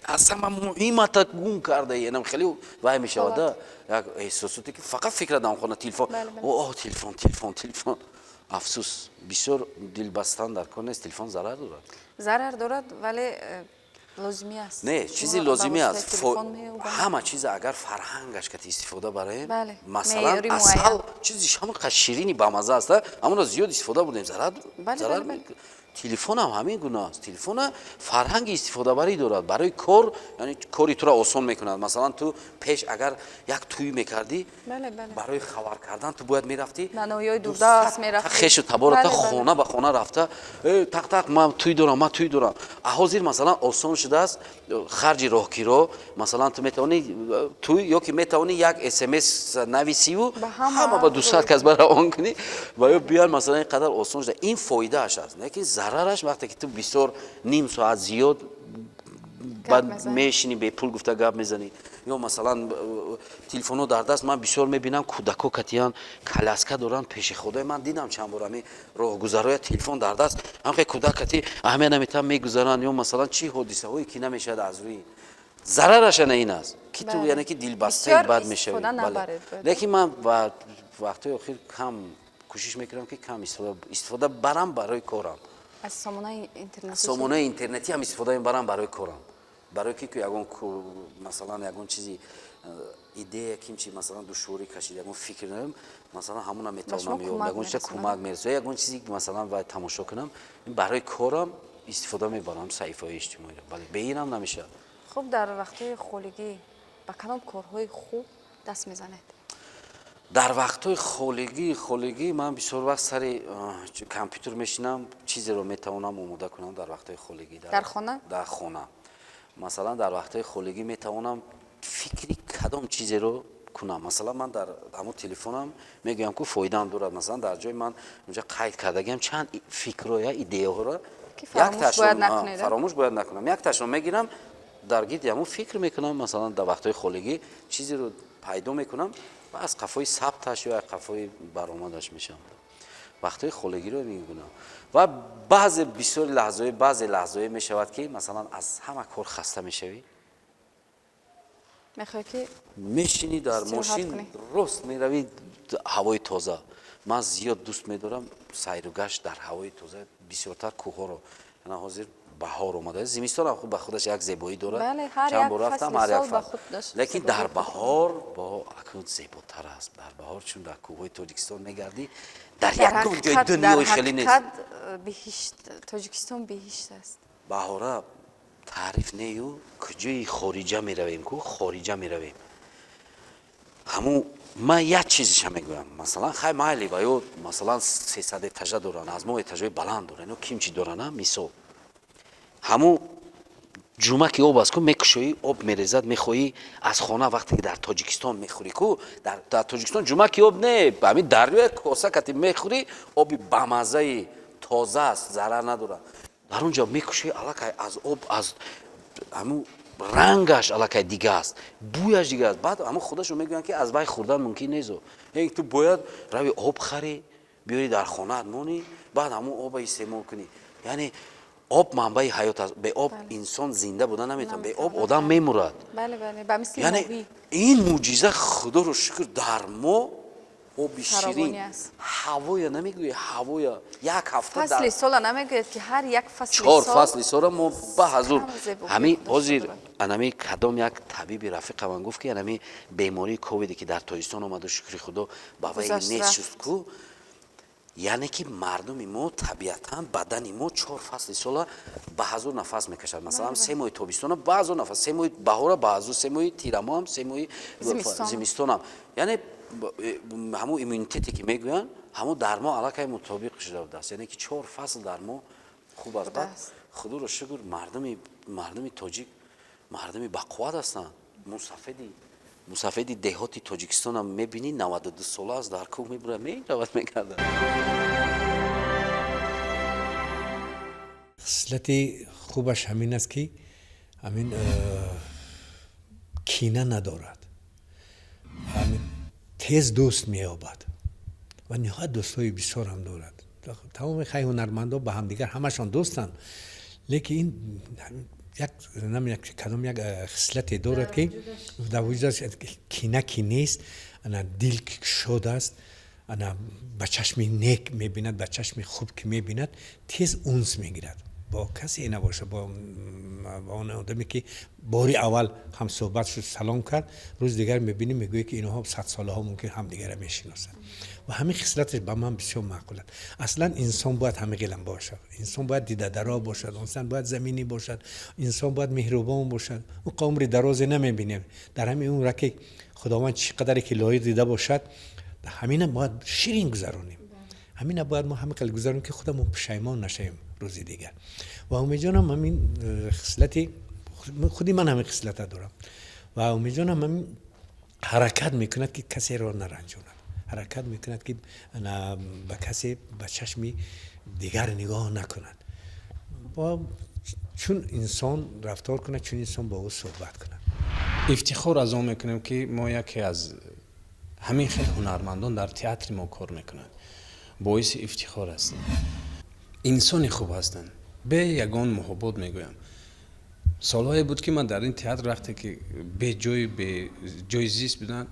аз ҳама муҳимата гум кардаи. Енам хеле вай мешавад, як эҳсосоте, ки фақат фикра дар хона телефон. О, телефон, телефон, телефон. Афсӯс, бисёр дилбастан дар кор нест, телефон зарар дорад. Зарар дорад, вале лозимӣ аст. Не, чизи Шумо ба лозимӣ воситаи аст. телефон меёбанд. Ҳама чиза агар фарҳангаш кати истифода барем, масалан, Меъёри асал муайян. чизи ҳама ширини бамазза аст, ҳамонро зиёд истифода бурдем, зарар Бале, зарар бале, бале. Телефонам ҳамин гуна аст. Телефона фарҳанги истифодабарӣ дорад барои кор, яъне кори туро осон мекунад. Масалан, ту пеш агар як тӯй мекардӣ, барои хабар кардан ту бояд мерафтӣ хешу табората, хона ба хона рафта, тақ тақ, ман тӯй дорам, ман тӯй дорам. А ҳозир, масалан, осон шудааст харҷи роҳкиро. Масалан, ту метавонӣ тӯй ё ки метавонӣ як смс нависиву ҳама ба 200 кас баравон кунӣ ва ё биён. Масалан, ин қадар осон шуда, ин фоидааш аст. Лекин зарараш вақте ки ту бисёр ним соат зиёд мешинӣ, бепул гуфта гап мезанӣ, ё масалан телефонҳо дар даст. Ман бисёр мебинам, кӯдако катиян коляска доранд, пеши худои ман дидам чанд бор ҳамин роҳгузароя телефон дар даст, ҳамхе кӯдак кати аҳамият наметавон мегузаранд, ё масалан чӣ ҳодисаҳое ки намешавад аз рӯи зарараш ана ин аст, ки ту яъне ки дилбастаи бад мешавӣ. Лекин ман ба вақтҳои охир кам кӯшиш мекунам, ки кам истифода барам барои корам. Аз сомонаи интернетӣ? Сомонаи интернетӣ ҳам истифода мебарам барои корам, барои ки ягон, масалан, ягон чизи идея кимчи, масалан, душворӣ кашид, ягон фикр надорам, масалан, ҳамона метавонам ёбам, ягон чиза кӯмак мерасад, ягон чизи, масалан, вай тамошо кунам, барои корам истифода мебарам саҳифаҳои иҷтимоиро. Бале, бе ин ҳам намешавад. Хуб, дар вақтҳои холигӣ ба кадом корҳои хуб даст мезанед? Дар вақтҳои холигӣ ман бисёр вақт сари компютер мешинам, чизеро метавонам омода кунам дар вақтҳои холигӣ. Дар хона? Дар хона. Масалан, дар вақтҳои холигӣ метавонам фикри кадом чизеро кунам. Масалан, ман дар ҳамон телефонам мегӯям, ку фоидаам дорад. Масалан, дар ҷои ман унҷа қайд кардагиам чанд фикрро я идеяҳоро, фаромӯш бояд накунам, якташро мегирам, дар гирди ҳамон фикр мекунам. Масалан, дар вақтҳои холигӣ чизеро пайдо мекунам ва аз қафои сабташ ё аз қафои баромадаш мешавам. Вақтҳои холигиро мегунам. Ва баъзе бисёри лаҳзаҳое, баъзе лаҳзаҳое мешавад, ки масалан аз ҳама кор хаста мешавӣ, мехоҳӣ ки мешинӣ дар мошин, рост меравӣ ҳавои тоза. Ман зиёд дӯст медорам сайру гашт дар ҳавои тоза, бисёртар кӯҳҳоро. Ана ҳозир баҳор омада, зимистон ҳам хуб ба худаш як зебоӣ дорад, чанд бор рафтам, ҳар як фасл, лекин дар баҳор бо акнун зеботар аст. Дар баҳор чун дар кӯҳҳои Тоҷикистон мегардӣ, дар ягон ҷои дунёи хеле нест. Биҳишт, Тоҷикистон биҳишт аст. Баҳора таъриф нею. Куҷои хориҷа меравем, ку хориҷа меравем, ҳамун ман як чизиша мегӯям. Масалан, хай, майли, ва ё масалан 300 этажа доранд, аз мо этажҳои баланд доранд, ё ким чӣ доранд. Мисол, ҳамун ҷума ки об аст ку, мекушоӣ, об мерезад, мехоҳӣ аз хона, вақте ки дар Тоҷикистон мехӯрӣ ку, дар Тоҷикистон ҷума ки об не, ҳамин дарёя коса кати мехӯрӣ, оби бамаззаи тоза аст, зарар надорад. Дар он ҷо мекушоӣ, аллакай аз об, аз ҳамун рангаш аллакай дига аст, бӯяш дига аст. Баъд ҳамун худашон мегӯянд, ки аз вай хӯрдан мумкин несту ту бояд рави об харӣ, биёрӣ, дар хонаат монӣ, баъд ҳамун оба истеъмол кунӣ. Яъне об манбаи ҳаёт аст. Бе об инсон зинда буда наметавонад, бе об одам мемурад. Яъне ин мӯъҷиза, худоро шукр, дар мо оби ширин, ҳавоя намегӯӣ, ҳавоя як ҳафта фасли сола намегӯяд, ки ҳар як фасли чор фасли сола мо ба ҳазур. Ҳамин ҳозир анами кадом як табиби рафиқаман гуфт, ки анами бемории ковиде ки дар Тоҷикистон омаду, шукри худо, ба вай нест шуд ку, яъне ки мардуми мо табиатан бадани мо чор фасли сола ба ҳазур нафас мекашад. Масалан, 3 моҳи тобистона ба ҳазур нафас, 3 моҳи баҳора ба ҳазур, 3 моҳи тирамоҳам, 3 моҳи зимистонам. Яъне ҳамун иммунитете ки мегӯянд, ҳамун дар мо аллакай мутобиқ шуда будааст. Яъне ки чор фасл дар мо хуб аст. Баъд, худоро шукр, мардуми тоҷик мардуми бақувват ҳастанд. Мусафеди деҳоти Тоҷикистонам мебинӣ, 92 сола аст, дар кӯҳ мебурад, меравад, мегардад. Хислати хубаш ҳамин аст, ки ҳамин кина надорад, тез дӯст меёбад ва ниҳоят дӯстҳои бисёрам дорад. Тамоми хай ҳунармандо ба ҳамдигар ҳамашон дӯстанд, лекин ин як кадом як хислате дорад, ки дар вуҷудаш кина ки нест, ана дил кушод аст, ана ба чашми нек мебинад, ба чашми хуб ки мебинад, тез унс мегирад. Бо касе набошад, бо он одаме ки бори аввал ҳамсӯҳбат шуд, салом кард, рӯз дигар мебинӣ, мегӯяд ки инҳо садсолаҳо мумкин ҳамдигарро мешиносанд. Ва ҳамин хислаташ ба ман бисёр маъқул аст. Аслан инсон бояд ҳамин бошад, инсон бояд дидадаро бошад, инсон бояд заминӣ бошад, инсон бояд меҳрубон бошад. Он умри дарозе намебинем, дар ҳамин умре ки худованд чӣ қадаре ки лоиқ дида бошад, ҳамина бояд ширин гузаронем, ҳамина бояд мо ҳамин қадр гузаронем ки худамон пушаймон нашавем рӯзи дигар. Ва Умедҷонам ҳамин хислати худи ман ҳамин хислата дорам ва Умедҷонам ҳамин ҳаракат мекунад ки касеро наранҷонад, ҳаракат мекунад ки ба касе ба чашми дигар нигоҳ накунад, чун инсон рафтор кунад, чун инсон бо ӯ суҳбат кунад. Ифтихор аз он мекунем ки мо яке аз ҳамин хел ҳунармандон дар театри мо кор мекунанд. Боиси ифтихор ҳастем. Инсони хуб ҳастанд, бе ягон муҳобот мегӯям. Солҳое буд ки ман дар ин театр вақте ки беҷой зист буданд,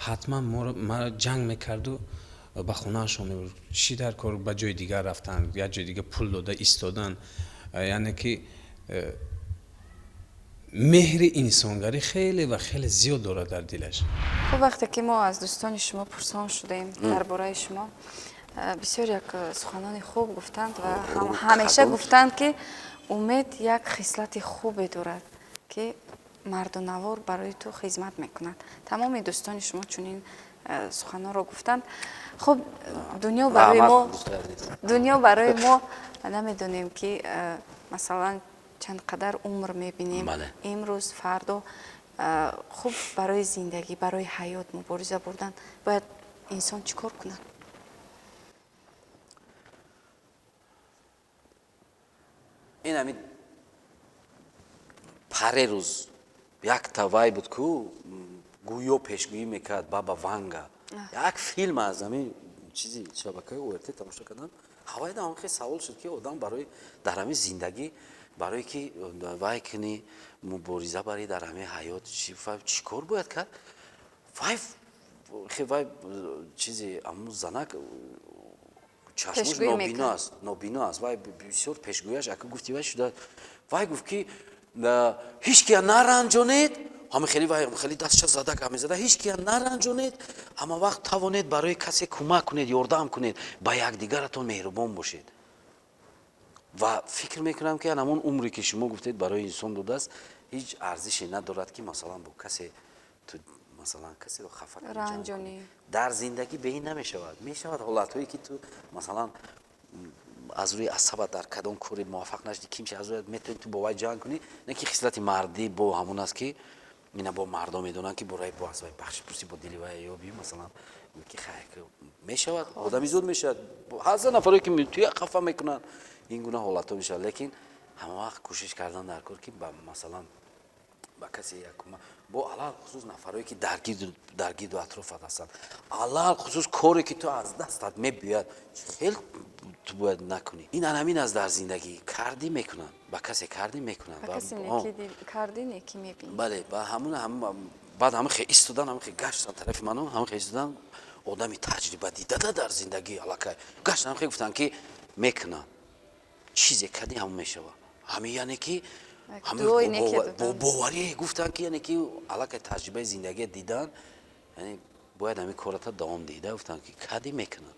ҳатман маро ҷанг мекарду ба хонаашон мебурд. Чӣ дар кор ба ҷои дигар рафтан, як ҷои дигар пул дода истодан, яъне ки меҳри инсонгарӣ хеле ва хеле зиёд дорад дар дилаш. Хуб, вақте ки мо аз дӯстони шумо пурсон шудем дар бораи шумо, бисёр як суханони хуб гуфтанд ва ҳамеша гуфтанд ки Умед як хислати хубе дорад ки мардонавор барои ту хизмат мекунад. Тамоми дӯстони шумо чунин суханонро гуфтанд. Хуб, дунё барои мо намедонем ки масалан чанд қадар умр мебинем, имрӯз, фардо. Хуб, барои зиндагӣ, барои ҳаёт мубориза бурдан бояд инсон чӣ кор кунад? Ин ҳамин паре рӯз якта вай буд ку гӯё пешгӯӣ мекард Баба Ванга. Як филм аз ҳамин чизи шабакаи ОРТ тамошо кардам. Ҳавайда ҳам хеле савол шуд ки одам барои дар ҳамин зиндагӣ, барое ки вай кунӣ, мубориза барӣ дар ҳамин ҳаёт, чӣ кор бояд кард? Вай вай чизи ҳамун занак чашмош нобино аст, нобино аст. Вай бисёр пешгӯяш ака гуфти вай шуда. Вай гуфт ки ҳеҷ кия наранҷонед, ҳама хеле вай хеле дастша зада гап мезада, ҳеҷ кия наранҷонед, ҳама вақт тавонед барои касе кӯмак кунед, ёрдам кунед, ба якдигаратон меҳрубон бошед. Ва фикр мекунам ки ҳамон умре ки шумо гуфтед барои инсон додааст, ҳеҷ арзише надорад ки масалан бо касе ту масалан касеро хафа кунӣ. Дар зиндагӣ бе ин намешавад. Мешавад ҳолатҳое ки ту масалан аз рӯи асабат дар кадом кори муваффақ нашудӣ, кимчи аз рӯи метавонӣ ту бо вай ҷанг кунӣ, не ки хислати мардӣ бо ҳамон аст ки ина бо мардо медонанд ки бораи бо аз вай бахшиш пурсӣ, бо дили вай ёбӣ, масалан ки хайр мешавад, одами зуд мешавад. Ҳазор нафаре ки туя хафа мекунанд, ин гуна ҳолатҳо мешавад. Лекин ҳама вақт кӯшиш кардан дар кор ки масалан ба касе як кӯмак, бо алал хусус нафарое ки дар гирду атрофат ҳастанд, алал хусус коре ки ту аз дастат мебиёяд, хел ту бояд накунӣ. Ин ҳамин аст дар зиндагӣ. Кардӣ мекунанд, ба касе кардӣ мекунанд, ба касе кардӣ некӣ мебинӣ. Бале, ба ҳамун баъд ҳама хе истодан, ҳама хе гаштан тарафи ману, ҳама хе истодан одами таҷриба дидада дар зиндагӣ аллакай гаштан, ҳама хе гуфтанд ки мекунанд, чизе кардӣ ҳамон мешавад. Ҳамин яъне ки бо боварӣ гуфтанд ки яъне ки аллакай таҷрибаи зиндагия дидан, яъне бояд ҳамин кората давом диҳда. Гуфтанд ки кардӣ мекунанд,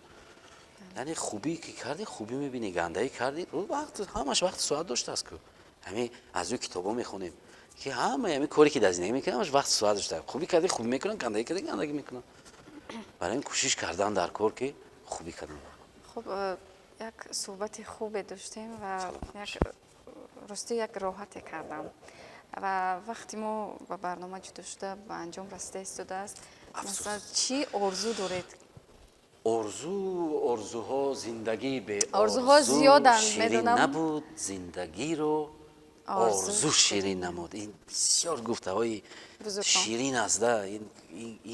яъне хубӣ ки кардӣ хубӣ мебинӣ, гандаӣ кардӣ вақт ҳамаш вақти соат доштааст ку. Ҳамин аз рӯи китобҳо мехонем ки ҳамаи ҳамин коре ки дар зиндагӣ мекунем ҳамаш вақти соат доштааст. Хубӣ кардӣ хубӣ мекунанд, гандаӣ кардӣ гандагӣ мекунанд. Барои ин кӯшиш кардан дар кор ки хубӣ кардан. Хуб, як суҳбати хубе доштем ва як ростӣ як роҳате кардам ва вақти мо ба барнома ҷудо шуда ба анҷом расида истодааст. Масалан, чӣ орзу доред? Орзуҳо зиндагӣ бе орзуҳо зиёданд, ширин набуд, зиндагиро орзу ширин намуд. Ин бисёр гуфтаҳои ширин аст.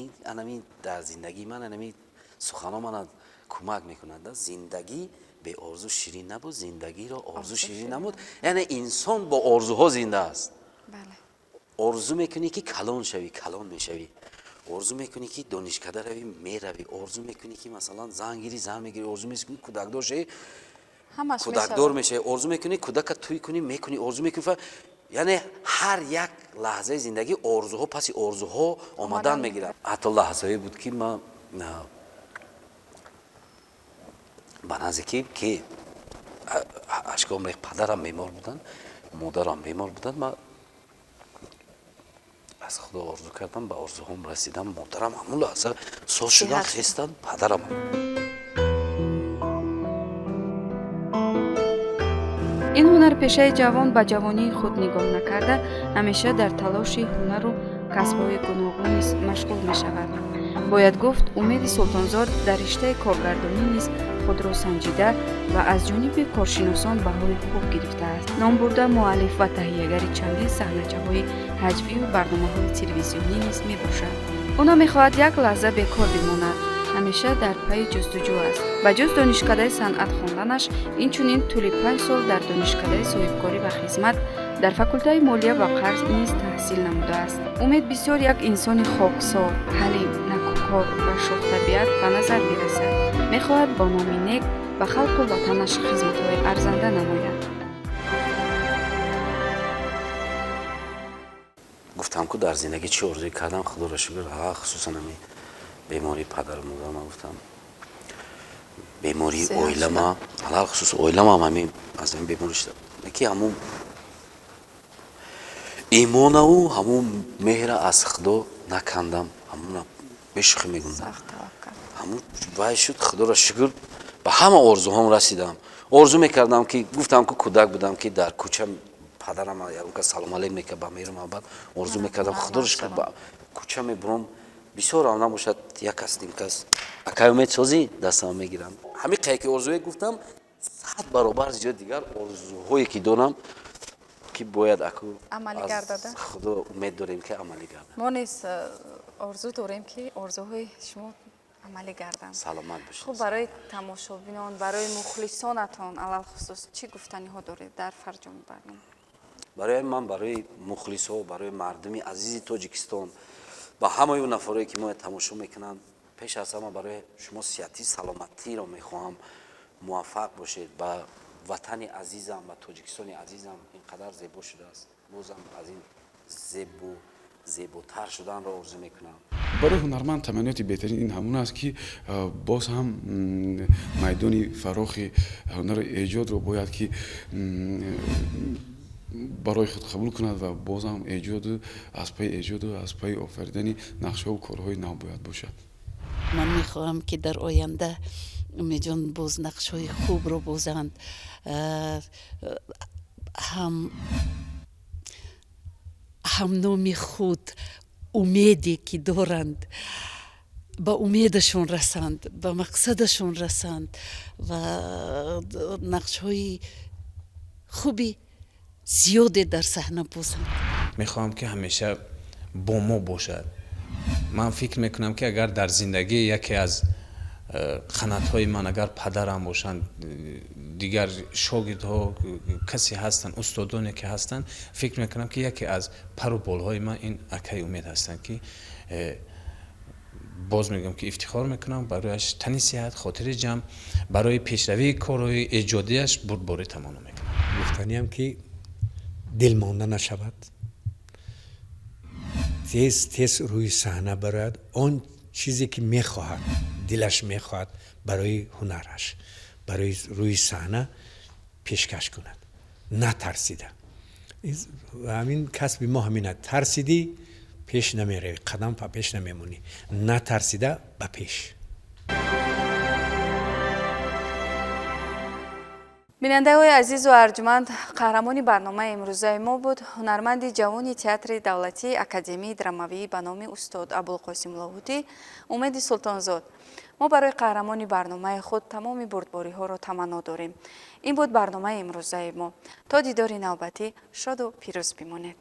Ин анамин дар зиндагии ман анамин суханҳо мана кӯмак мекунад. Зиндагӣ бе орзу ширин набуд, зиндагиро орзу ширин намуд. Яъне инсон бо орзуҳо зинда аст. Орзу мекунӣ ки калон шавӣ, калон мешавӣ. Орзу мекунӣ ки донишкада равӣ, меравӣ. Орзу мекунӣ ки масалан зан гирӣ, зан мегирӣ. Орзу мекунӣ кӯдакдор шавӣ. Кӯдакдор мешавӣ, орзу мекунӣ кӯдака тӯй кунӣ, мекунӣ, орзу мекунӣ. Яъне ҳар як лаҳзаи зиндагӣ орзуҳо паси орзуҳо омадан мегиранд. Ҳатто лаҳзае буд, ки ман ба наздикӣ, ки ашком рехт, падарам бемор буданд, модарам бемор буданд, ман аз худо орзу кардам, ба орзуҳом расидам. Модарам ҳамун лаҳза соз шудан, хестанд, падарам. Ин ҳунарпешаи ҷавон ба ҷавонии худ нигоҳ накарда, ҳамеша дар талоши ҳунару касбҳои гуногун низ машғул мешавад. Бояд гуфт, Умеди Султонзод дар риштаи коргардонӣ низ худро санҷида ва аз ҷониби коршиносон баҳои хуб гирифтааст. Номбурда муаллиф ва таҳиягари чандин саҳначаҳои ҳаҷвию барномаҳои телевизионӣ низ мебошад. Ӯ намехоҳад як лаҳза бекор бимонад, ҳамеша дар пайи ҷустуҷӯ аст. Ба ҷуз донишкадаи санъат хонданаш, инчунин тӯли 5 сол дар донишкадаи соҳибкорӣ ва хизмат дар факултаи молия ва қарз низ таҳсил намудааст. Умед бисёр як инсони хоксор, ҳалим, накӯкор ва шоҳтабиат ба назар мерасад. Мехоҳад бо номи нек ба халқу ватанаш хизматҳои арзанда намояд. Гуфтам, ку дар зиндагӣ чӣ орзуе кардам, худоро шукр, хусусан ҳамин бемории падару модарам, гуфтам бемории оилама, алалхусус оиламам ҳамин аз ҳамин беморӣ шуда, ки ҳамун имонаву ҳамун меҳра аз худо накандам, ҳамуна бешӯхӣ мегундам, ҳамун вай шуд. Худоро шукр, ба ҳама орзуҳом расидам. Орзу мекардам, ки гуфтам, ку кӯдак будам, ки дар кӯча падарам ягон кас салом алейк мекард ба меҳру муҳаббат, орзу мекардам, худоро шукр, ба кӯча мебурам, бисёр ам набошад, як кас, ним кас акай Умед созӣ дастама мегирам. Ҳамин қае ки орзуе гуфтам, 100 баробар зиёд дигар орзуҳое ки дорам, ки бояд аку амалӣ гардада. Худо умед дорем, ки амалӣ гардад. Мо низ орзу дорем, ки орзуҳои шумо амалӣ гарданд. Саломат бошед. Хуб, барои тамошобинон, барои мухлисонатон алалхусус чӣ гуфтаниҳо доред дар фарҷоми барнома? Барои ман, барои мухлисҳо, барои мардуми азизи Тоҷикистон, ба ҳамаи он нафарое ки моя тамошо мекунанд, пеш аз ҳама барои шумо сиҳатӣ, саломатиро мехоҳам, муваффақ бошед. Ба ватани азизам, ба Тоҷикистони азизам, ин қадар зебо шудааст, бозам аз ин зебу зеботар шуданро орзу мекунам. Барои ҳунарманд таманниёти беҳтарин ин ҳамон аст, ки боз ҳам майдони фарохи ҳунари эҷодро бояд ки барои худ қабул кунад ва боз ҳам эҷоду аз пайи эҷоду аз пайи офаридани нақшҳову корҳои нав бояд бошад. Ман мехоҳам, ки дар оянда Умедҷон боз нақшҳои хубро бозанд, ҳам номи худ, умеде ки доранд, ба умедашон расанд, ба мақсадашон расанд ва нақшҳои хуби зиёде дар саҳна бозанд. Мехоҳам, ки ҳамеша бо мо бошад. Ман фикр мекунам, ки агар дар зиндагӣ яке аз қанатҳои ман агар падарам бошанд, дигар шогирдҳо касе ҳастанд, устодоне ки ҳастанд, фикр мекунам, ки яке аз пару болҳои ман ин акаи Умед ҳастанд, ки боз мегӯям, ки ифтихор мекунам барояш, тани сиҳат, хотири ҷамъ, барои пешравии корҳои эҷодиаш бурдборӣ таманно мекунам. Гуфтаниам, ки дилмонда нашавад, тез тез рӯи саҳна барояд, он чизе ки мехоҳад, дилаш мехоҳад, барои ҳунараш, барои рӯи саҳна пешкаш кунад, натарсида. Ҳамин касби мо ҳамина: тарсидӣ, пеш намеравӣ, қадам па пеш намемонӣ. Натарсида ба пеш. Бинандаҳои азизу арҷманд, қаҳрамони барномаи имрӯзаи мо буд ҳунарманди ҷавони Театри давлатии академияи драмавӣ ба номи устод Абулқосим Лоҳутӣ Умеди Султонзод. Мо барои қаҳрамони барномаи худ тамоми бурдбориҳоро таманно дорем. Ин буд барномаи имрӯзаи мо. То дидори навбатӣ шоду пирӯз бимонед.